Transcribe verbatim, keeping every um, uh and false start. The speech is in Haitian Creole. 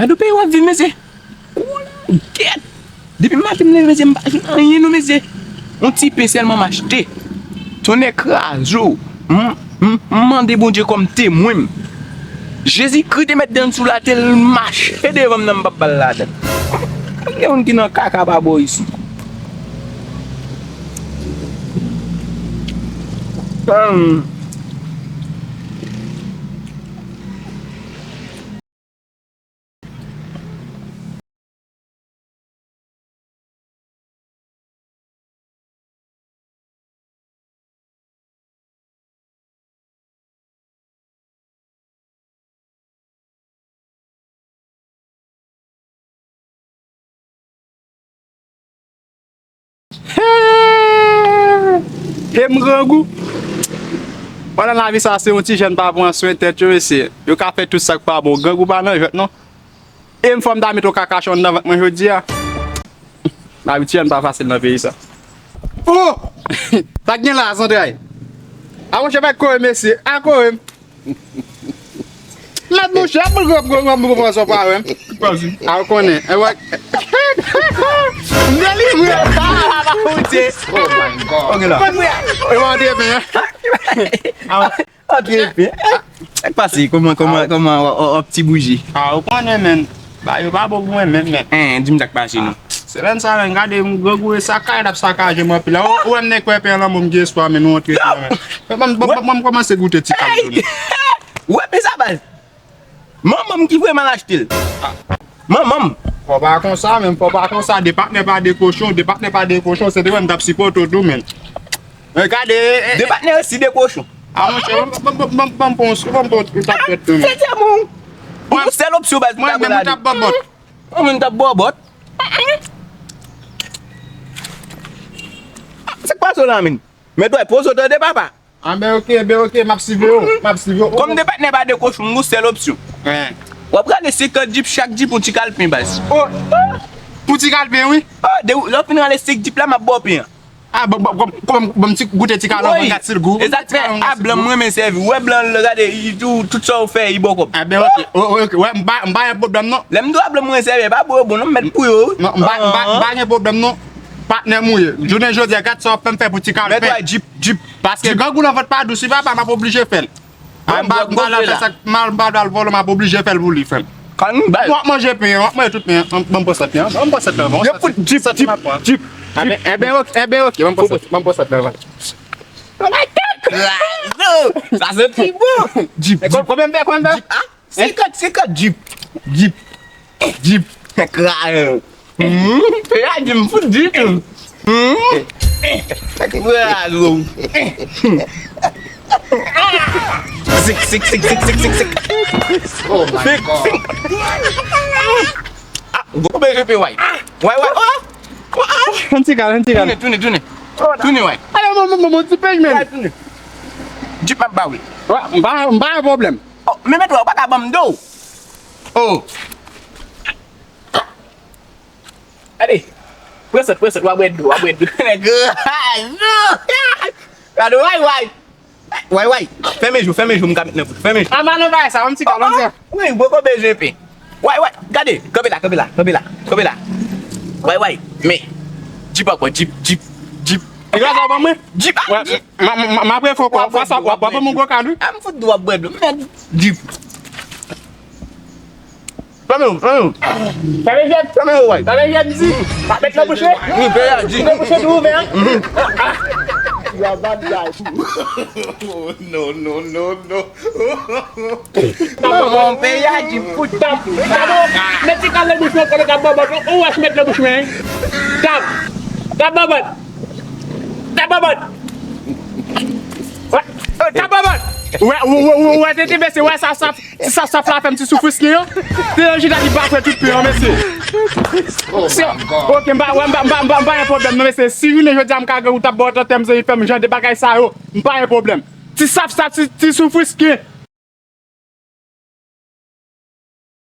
Gade yon peyi w ap viv, mesye. Gèt! Depi maten m leve, mesye, m pa jwenn anyen non, mesye. Yon ti pen sèlman m achte. Tonnè kraze w. M, m, m mande Bondye kòm temwen m. Jezikri te mèt dèyè m sou latè, l mache devan m nan, m p ap ba l ladann. Gen moun ki nan kaka pa bò isit. Hum. He m grangou. Pandan lavi sa, se yon ti jèn pa pran swen tèt yo, mesye. Yo ka fè tout sa k pa bon. Grangou pa nan jwèt, non. E m fò m ta met yon kakachon anndan vant mwen jodi a. Lavi ti jèn pa fasil nan peyi sa. Oh! Sa k gen la, zantray? A monchè, fèk kore, mesye. A kore m. Mèt monchè, ap gwo gwo gwo gwo pran sa pa wè. A w konnen. E wè. M delivre. Ah, pa woutye. Oh my God. Ok la. E w antre pen. Antre pen. Sa k pase? Kòman, kòman, kòman w ap ti bouji? Ah, ou konnen, men. Bagay yo pa bon pou mwen menm, men. Hein, di m sa k pase non. Se lè n sa, men, gade m grangou e sakay l ap sakaje m anpil la. Ou, ou wè m nèg kwè pen an lanmò m gen espwa, men nou antre pen an, men. Ban m, ban m, ban m kòmanse goute ti kal yo. Ou wè pen sa baz? Manman m ki voye m al achte l. Manman m. Fò pa konsa, men fò pa konsa. De patnè pa de kochon, de patnè pa de kochon, se te mwen m t ap sipòte w tou, men. Men gade, eh, eh. De patnè osi de kochon. Ah, monchè, ban m, ban m, ban m, ban m pran yon, ban m pran yon tapèt tou, men. Fè tèt mwen. Yon sèl opsyon, baz, mwen menm, mwen t ap bòbòt. Mwen menm t ap bòbòt. Sa k pase w la, men? Mèt wè, poze w tande, papa. Ah, ben, ok, ben, ok, m ap siveye w, m ap siveye w. Kòm de patnè pa de kochon, m gon sèl opsyon. Wen. W ap rale senkant djip, chak djip yon ti kalpen, baz. Oh, pou ti kalpen, wi. Oh, de, lè w fin rale senk djip la, m ap ba w pen an. Ah, bon, bon, bon, bon, bon, m ti goute ti kalon, wi, gad si l gou. E sa k fè, a blan m renmen sèvi. Ou wè blan, gade, li di w tout sa w fè, li ba w kòb. Ah, ben, ok. Oh, oh, ok. Wè, m pa, m pa gen pwoblèm, non. Lè m di w a blan m renmen sèvi, pa ba yo bon, non, m mèt pou yo, wi. Non, m pa, m pa, m pa gen pwoblèm, non. Patnè m ou ye. Jounen jodi a, gad sa w ap fè m fè pou ti kalon. Mèt wè, djip, djip. Paske grangou nan vant pa dous, wi, papa, m ap oblije fè l. Ah, m pa, m pa la fè sa, m pa, m pa al vòlò, m ap oblije fè l pou li, frè m. Kalm, baz. W ap manje pen an, w ap manje tout pen an. Ban m pran sèt pen an, ban m pran sèt pen an. Yo fout djip, djip, djip. Eben, eben, ok, eben, ok, ban m pran sèt, ban m pran sèt pen an. Oh my God! Sa santi bon! Djip, djip. Konbyen m fè, konbyen m fè? Djip, ah? Senkant, senkant, djip. Djip. Djip. Kraze. Hmm, pe a di m fout di tou. Hmm. Sa ki pou a zo. Sik, sik, sik. Oh my God. Ah, gwo bezwen pe way. Way, way. Oh. Yon ti kal, yon ti kal. Tounen, tounen, tounen. Tounen, way. Ale, mon, mon, mon, mon ti pej, men. Way, tounen. Djip m ap ba w. Wi, m pa, m pa gen pwoblèm. Oh, men mèt wè, ou pa ka ban m do. Oh. Gade. Pran sèt, pran sèt, w a bwè dlo, w a bwè dlo. Nèg, gade, way, way. Way, way. Fèmen je w, fèmen je w, m ka met nan bout. Fèmen je w. Anba nan bagay sa, yon ti kal, yon ti kal. Wi, poko bezwen pen. Way, way. Gade, kanpe la, kanpe la, kanpe la, kanpe la. Way, way. Men. Djip ankò, djip, djip, djip. E gaz la ban mwen? Djip, ah, djip. M ap refè ankò. Fwa sa, w ap ban m yon gwo kal, wi. Ah, m fout di w ap bwè dlo. Mèd, djip. Fèmen w, fèmen w. Fèmen jèt. Fèmen w, way. Fèmen jèt, di. Pa met nan bouch, wi. Wi, fè a, di. Nan bouch, tou ouvè, an. You are bad guy. No, no, no, no. Manman, peyi a di fout. Tap. Gade, met ti kal nan bouch mwen, konnen tap bòbòt. Ou wè si met nan bouch mwen. Tap. Tap bòbòt. Tap bòbòt. Wè, tap bòbòt. Wè, wè, wè, wè, tete bese, wè, sa, sa. Ti safsaf la fè m ti soufri skin an. Te yon chita li bafwe tout pen an, mesye. Oh my God. Ok, m pa, wè, m pa, m pa, m pa, m pa gen pwoblèm non, mesye. Si jounen jodi a m ka gen ou t ap ba w tantèm, zanmi, fè m jan de bagay sa yo, m pa gen pwoblèm. Ti safsaf, ti, ti soufri skin.